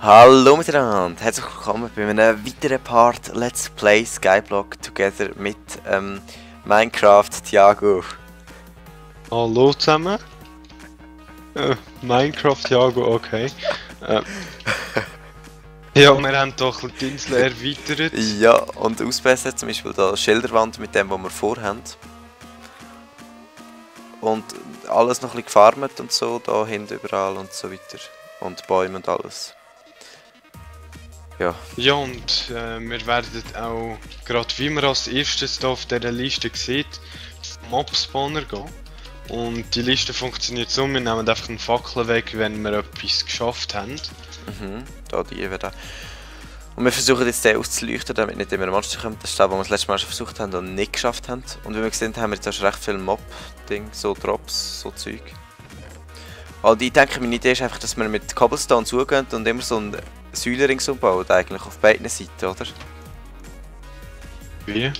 Hallo miteinander, herzlich willkommen bei einem weiteren Part Let's Play Skyblock Together mit Minecraft Thiago. Hallo zusammen. Minecraft Jago, okay. Ja, wir haben doch die Insel erweitert. Ja, und ausbessert zum Beispiel da Schilderwand mit dem, was wir vorhaben. Und alles noch ein bisschen gefarmt und so, da hinten überall und so weiter. Und Bäume und alles. Ja. Ja, und wir werden auch, gerade wie man als erstes hier auf dieser Liste sieht, zum Mob-Spawner gehen. Und die Liste funktioniert so, wir nehmen einfach einen Fackel weg, wenn wir etwas geschafft haben. Da die eben da. Und wir versuchen jetzt den auszuleuchten, damit nicht immer ein Monster kommt. Das ist das, was wir das letzte Mal schon versucht haben und nicht geschafft haben. Und wie wir gesehen haben, haben wir jetzt auch schon recht viele Mob-Ding, so Drops, so Zeug. Und ich denke, meine Idee ist einfach, dass wir mit Cobblestone zugehen und immer so einen Säule ringsum bauen, eigentlich auf beiden Seiten, oder? Wie?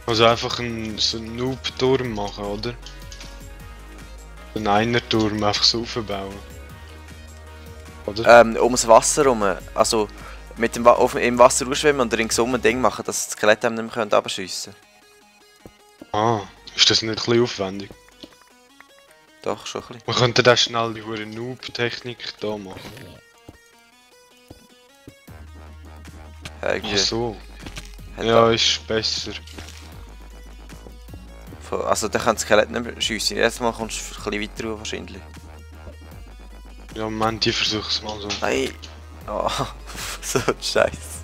Also einfach so einen Noob-Turm machen, oder? Einen Einer-Turm einfach so aufbauen. Oder? Um das Wasser herum, also mit dem im Wasser ausschwimmen und ringsum ein Ding machen, dass das Skelett einem nicht mehr runterschiessen können. Ah, ist das nicht ein bisschen aufwendig? Doch, schon ein bisschen. Man könnte da schnell die hure Noob-Technik hier machen. Irgendwie Ach so. hat Ja, ist besser. also da kann das Skelett nicht mehr schiessen. Jetzt Mal kommst du ein bisschen weiter rauf wahrscheinlich. Ja, Moment, ich versuch's mal so. Nein! Oh, so ein Scheiß.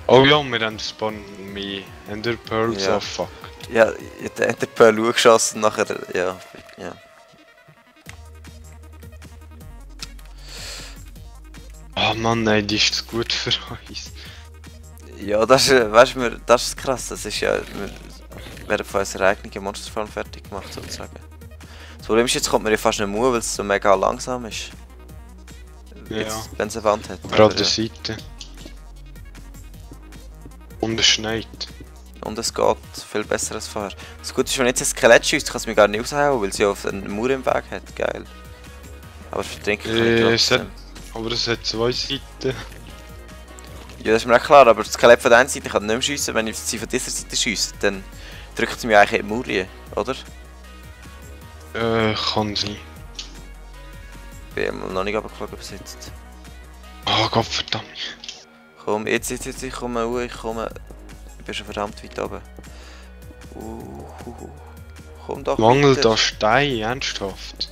Oh ja, wir haben Spawn mehr Ender Pearls, Ja. oh fuck. Ja, der hat den Perlu geschossen nachher, ja. Oh Mann, nein, die ist zu gut für uns. Ja, das ist, weißt du, das ist krass, das ist ja, wir werden von unserer eigenen Monsterfarm fertig gemacht sozusagen. Das Problem ist, jetzt kommt man ja fast nicht mehr, weil es so mega langsam ist. Jetzt, wenn es eine Wand hat. Gerade der Seite. Und es schneit. Und es geht viel besser als vorher. Das Gute ist, wenn jetzt ein Skelett schießt, kann es mich gar nicht raushauen, weil sie ja auf einen Mauer im Weg hat. Geil. Aber vertrinken kann ich trotzdem. Aber es hat zwei Seiten. Ja, das ist mir auch klar, aber das Skelett von der einen Seite kann nicht mehr schiessen. Wenn ich sie von dieser Seite schiesse, dann drückt es mich eigentlich in die Mauer, oder? Kann sein. Ich bin noch nicht runtergeschaut, ob es sitzt. Oh Gott verdammt. Komm, jetzt, ich komme, ich komme. Ich bin schon verdammt weit oben. Komm doch Mangelt weiter. da Stein, ernsthaft?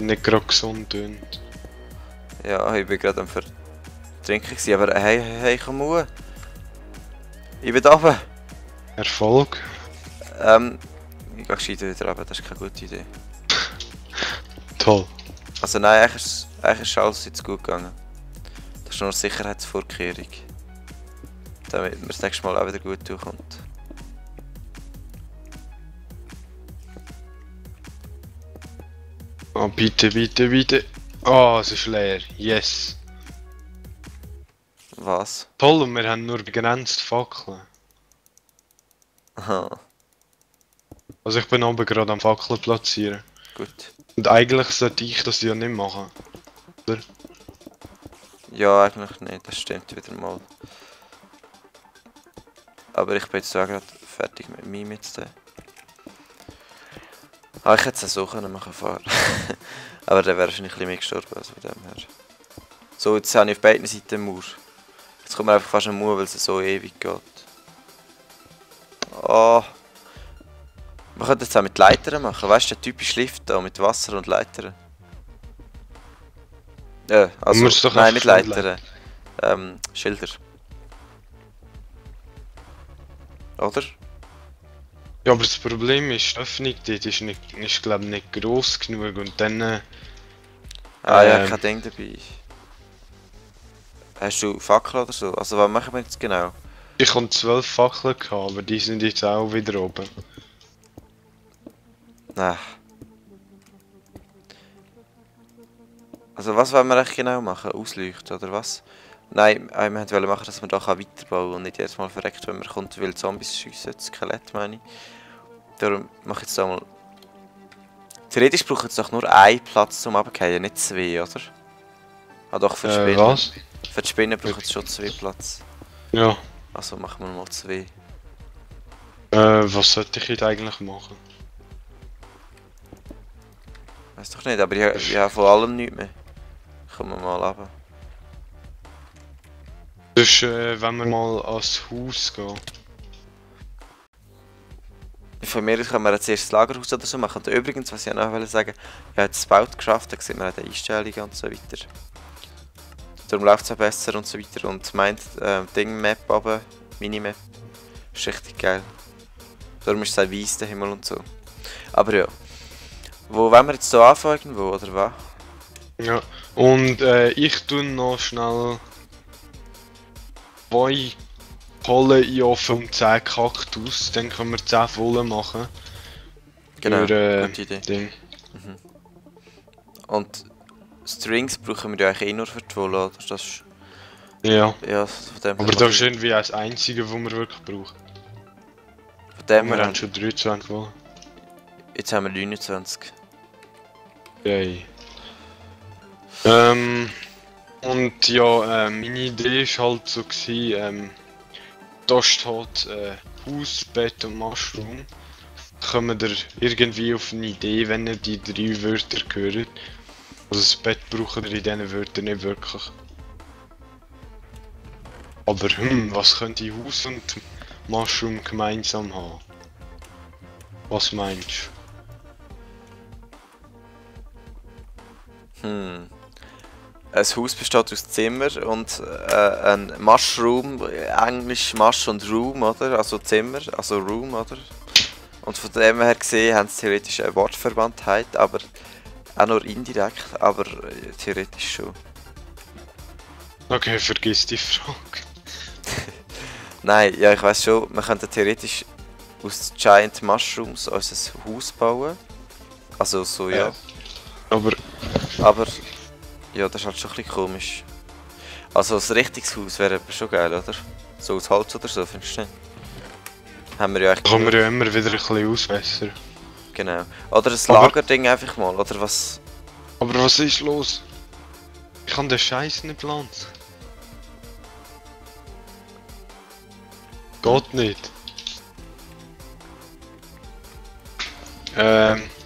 Nicht gerade gesund tönt. Ja, ich bin gerade am Vertrinken gewesen, aber hey, komm hoch. Ich bin da oben. Erfolg? Ich gehe gescheiter wieder runter, das ist keine gute Idee. Toll. Also nein, eigentlich ist alles jetzt gut gegangen. Das ist nur eine Sicherheitsvorkehrung. Damit man das nächste Mal auch wieder gut durchkommt. Oh, bitte, bitte, bitte. Oh, es ist leer. Yes. Was? Toll, und wir haben nur begrenzt Fackeln. Aha, Also ich bin oben gerade am Fackeln platzieren. gut. Und eigentlich sollte ich das ja nicht machen. Oder? Ja, eigentlich nicht, das stimmt wieder mal. Aber ich bin jetzt auch gerade fertig mit meinem jetzt. Ah, ich hätte es auch so können machen fahren. Aber dann wäre wahrscheinlich ein bisschen mehr gestorben, also von dem her. So, jetzt habe ich auf beiden Seiten eine Mauer. Jetzt kommt mir einfach fast eine Mauer, weil es so ewig geht. Oh. Man könnte jetzt auch mit Leitern machen, weißt du, der typische Lift da mit Wasser und Leitern. Also, Wir müssen doch nein, einfach nicht schnell Leitern. Schilder. Oder? Ja, aber das Problem ist, die Öffnung dort ist glaube ich nicht gross genug und dann... Ja, kein Ding dabei. Hast du Fackel oder so? Also was machen wir jetzt genau? Ich hatte 12 Fackeln, aber die sind jetzt auch wieder oben. Nein. Also was wollen wir eigentlich genau machen? Ausleuchten oder was? Nein, wir wollten machen, dass man da weiterbauen kann und nicht jedes Mal verreckt, wenn man kommt, weil Zombies schiessen, das Skelett meine ich. Darum mache ich jetzt da mal Theoretisch braucht es doch nur einen Platz zum Runterfallen, nicht zwei, oder? Ah doch, für die Spinnen. Was? Für die Spinnen braucht es schon zwei Platz. Ja. Also machen wir mal zwei. Was sollte ich jetzt eigentlich machen? Weiß doch nicht, aber ich habe von allem nichts mehr. Kommen wir mal runter. Sonst, wenn wir mal ans Haus gehen. Von mir aus können wir jetzt erst das Lagerhaus oder so machen. Und übrigens, was ich noch sagen wollte, ich habe das Bau geschafft, da sieht man auch die Einstellungen und so weiter. Darum läuft es auch besser und so weiter. Und meint Ding-Map aber, Minimap, ist richtig geil. Darum ist es auch weiss, der Himmel und so. Aber ja. Wo wollen wir jetzt hier anfangen irgendwo, oder was? Ja. Und ich tue noch schnell 2 Kohle in den Ofen und 10 Kaktus, dann können wir 10 voll machen. Genau, Für, gute Idee. Ding. Und Strings brauchen wir ja eigentlich eh nur für die Wolle, oder? Das ist, Ja. ja, von dem Aber das ist irgendwie das einzige, was wir wirklich brauchen. Von dem Wir her, haben schon 23 voll. jetzt haben wir 29. Yay. Und ja, meine Idee war halt so gewesen, da steht Haus, Bett und Mushroom. Kommen ihr irgendwie auf eine Idee, wenn ihr die 3 Wörter hört? Also das Bett braucht ihr in diesen Wörtern nicht wirklich. Aber was könnte Haus und Mushroom gemeinsam haben? Was meinst Ein Haus besteht aus Zimmer und ein Mushroom, Englisch Mush und Room, oder? Also Zimmer, also Room, oder? Und von dem her gesehen haben sie theoretisch eine Wortverwandtheit, aber auch nur indirekt, aber theoretisch schon. du? Okay, vergiss die Frage. Nein, ja, ich weiß schon, wir könnten theoretisch aus Giant Mushrooms unser Haus bauen. Also so, ja. Aber Aber ja, das ist halt schon ein bisschen komisch. Also ein richtiges Haus wäre aber schon geil, oder? So aus Holz oder so, findest du nicht? Haben wir ja eigentlich. kann man ja immer wieder ein bisschen ausbessern. Genau. Oder ein Aber- Lagerding einfach mal, oder was? Aber was ist los? Ich kann den Scheiß nicht pflanzen. Geht nicht.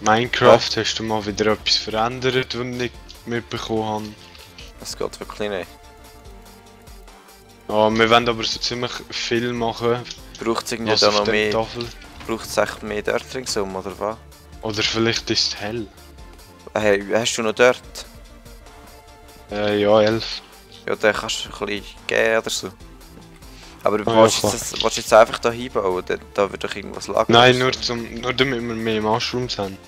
Minecraft, hast du mal wieder etwas verändert, was ich nicht mitbekommen habe? Das geht wirklich nicht. Ja, wir wollen aber so ziemlich viel machen. Braucht es irgendwie Was da auf noch der mehr? Tafel. Braucht es echt mehr Dirt ringsum, oder was? Oder vielleicht ist es hell. Hey, hast du noch Dirt? Ja, 11. Ja, dann kannst du ein bisschen geben oder so. Aber ja, willst du klar. jetzt einfach da hinbauen? Da wird doch irgendwas lagern. Nein, oder so. nur damit wir mehr Mushrooms haben.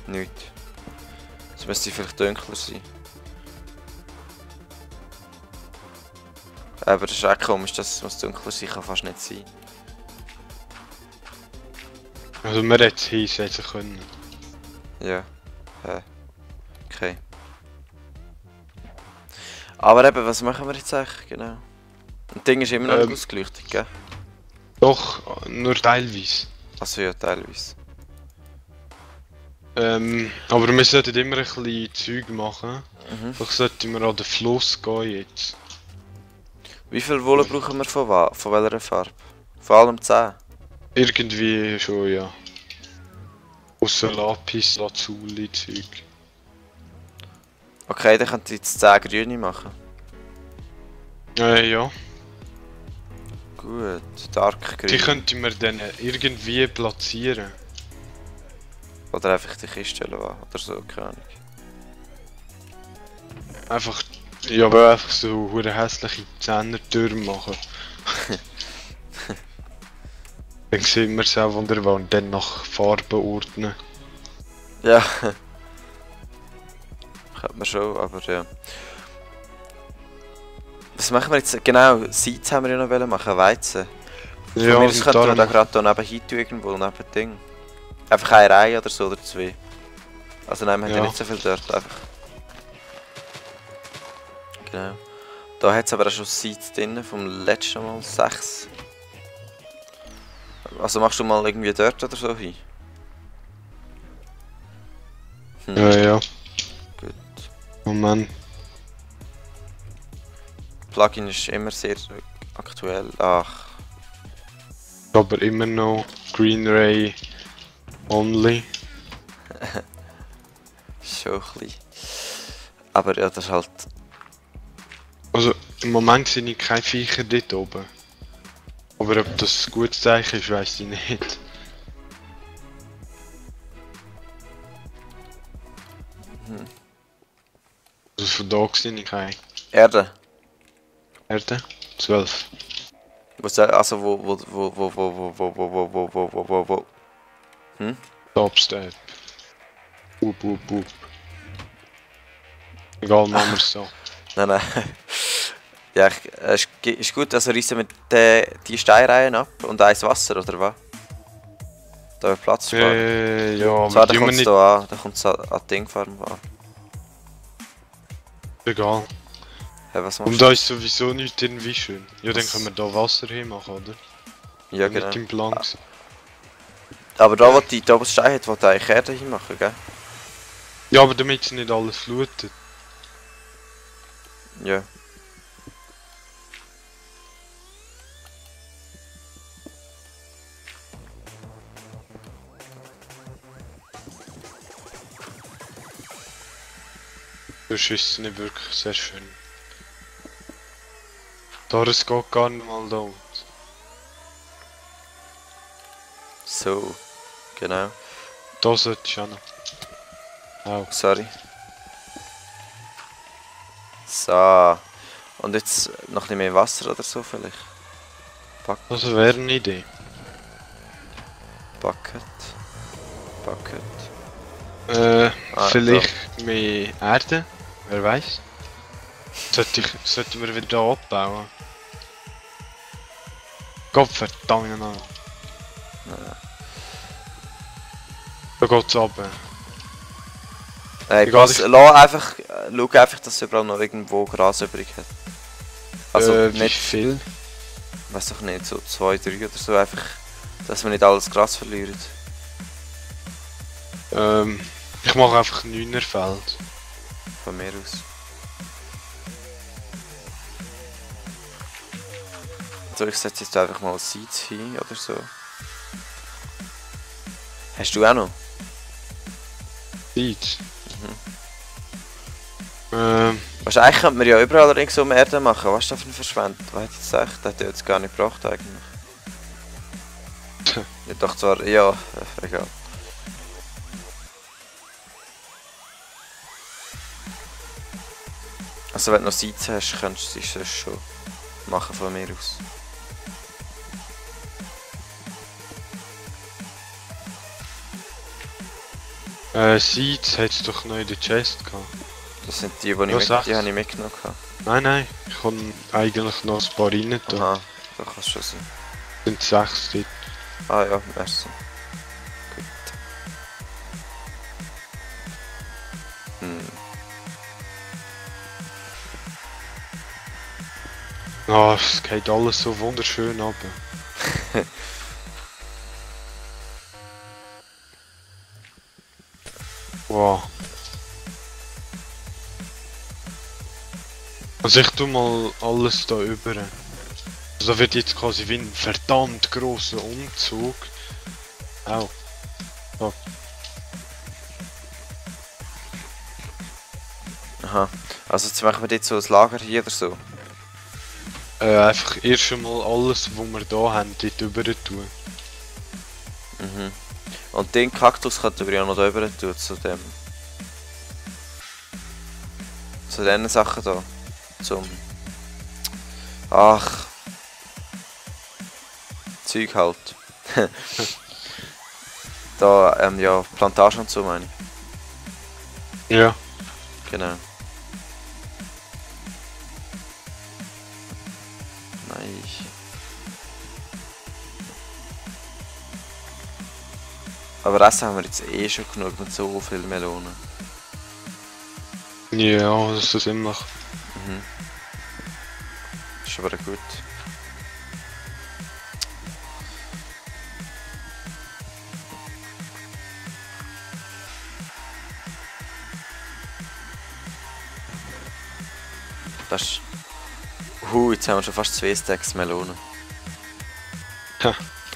Nicht. Es müsste vielleicht dunkler sein. Aber das ist auch komisch, dass es dunkler sein kann, fast nicht sein. Also wir hätten es hinsetzen können. Ja. Okay. Aber eben, was machen wir jetzt eigentlich genau? Das Ding ist immer noch nicht ausgeleuchtet, gell? Doch, nur teilweise. Also ja, teilweise. Aber wir sollten immer ein bisschen Zeug machen. Mhm. Vielleicht sollten wir an den Fluss gehen jetzt. Wie viel Wolle brauchen wir von welcher Farbe? Vor allem 10. Irgendwie schon, ja. Ausser Lapis, Lazuli, Zeug. Okay, dann könnt ihr jetzt 10 grüne machen. Ja. Gut, Dark Die Grün. könnten wir dann irgendwie platzieren. Oder einfach die Kiste lassen, oder so, keine Ahnung. Einfach, ja, aber einfach so hure hässliche Zehnertürme machen. Dann sehen wir es auch wunderbar und dann nach Farben ordnen. Ja. Könnte man schon, aber ja. Was machen wir jetzt? Genau, Seeds haben wir ja noch wollen machen, Weizen. Von mir aus könnten wir da gerade hier nebenhin tun, irgendwo, neben Ding. Einfach eine Reihe oder so, oder 2. Also nein, wir haben ja Ja. nicht so viel dort, einfach. Genau. Da hat es aber auch schon Seeds drin, vom letzten Mal 6. Also machst du mal irgendwie dort oder so hin? Ja. Gut. Moment. Plugin ist immer sehr aktuell. Ach, Aber immer noch Green Ray only. schon ein bisschen. Aber ja, das ist halt... Also im Moment sind ich keine Viecher dort oben. Aber ob das ein gutes Zeichen ist, weiss ich nicht. Also von da sind ich keine. Erde. Erde? 12. Also wo. Topstep. Boop. Egal, machen wir es so. Nein. Ja, ist gut, also reissen wir die Steinreihen ab und eins Wasser, oder was? Da haben wir Platz sparen. Ja, So, da kommt es da an, da kommt es an die Dingfarm an. Egal. Hey, was machst Und du? da ist sowieso nicht irgendwie schön. Ja, dann können wir da Wasser hinmachen, oder? Ja, Nicht genau. im Plan gewesen. Aber da, wo das Stein hat, wollte eigentlich Erde hinmachen, gell? Ja, aber damit es nicht alles flutet. Ja. Sonst ist es nicht wirklich sehr schön. Doris geht gar nicht mal da. So. Genau. Da sollte ich auch noch. Au. Sorry. So. Und jetzt noch ein bisschen mehr Wasser oder so vielleicht. Das wäre eine Idee. Bucket. Vielleicht mehr Erde, wer weiß. Sollten wir wieder da abbauen? Gott verdammt noch. Da geht's runter. Nein, Egal, schau einfach, dass du überall noch irgendwo Gras übrig hat. Also wie nicht viel? Weiß doch nicht, so 2, 3 oder so, einfach, dass wir nicht alles Gras verlieren. Ich mache einfach 9er Feld. Von mir aus. So, ich setze jetzt einfach mal Seeds hin oder so. Hast du auch noch? Seeds? Weißt du, eigentlich könnte man ja überall ringsum Erde machen. Was ist das für ein Verschwendung? Was hat jetzt echt? Das hat ja jetzt gar nicht gebracht eigentlich. Ich dachte zwar, ja, egal. Also wenn du noch Seeds hast, könntest du das schon machen von mir aus. Seeds hat es doch noch in der Chest gehabt. Das sind die, Ja, die habe ich mitgenommen. Nein, ich kann eigentlich noch ein paar rein tun. Aha, das kann es schon sein. Sind 6 dort. Ah ja, merci. Gut. Ah, es geht alles so wunderschön ab. Wow. Also ich tu mal alles da über. Also da wird jetzt quasi wie ein verdammt grosser Umzug. Au. So. Aha. Also jetzt machen wir jetzt so ein Lager hier oder so. Einfach erst einmal alles, was wir da haben, dort rüber tun. Mhm. Und den Kaktus könnten wir ja noch da rüber tun, zu dem... Zu diesen Sachen da. Zum... Ach... Zeug halt. Da, ja, Plantage und so meine ich. Ja. Genau. Nice. Aber Essen haben wir jetzt eh schon genug mit so viel Melonen. Ja, das ist immer. ist aber gut. Das ist... jetzt haben wir schon fast 2 Stacks Melonen. Ha.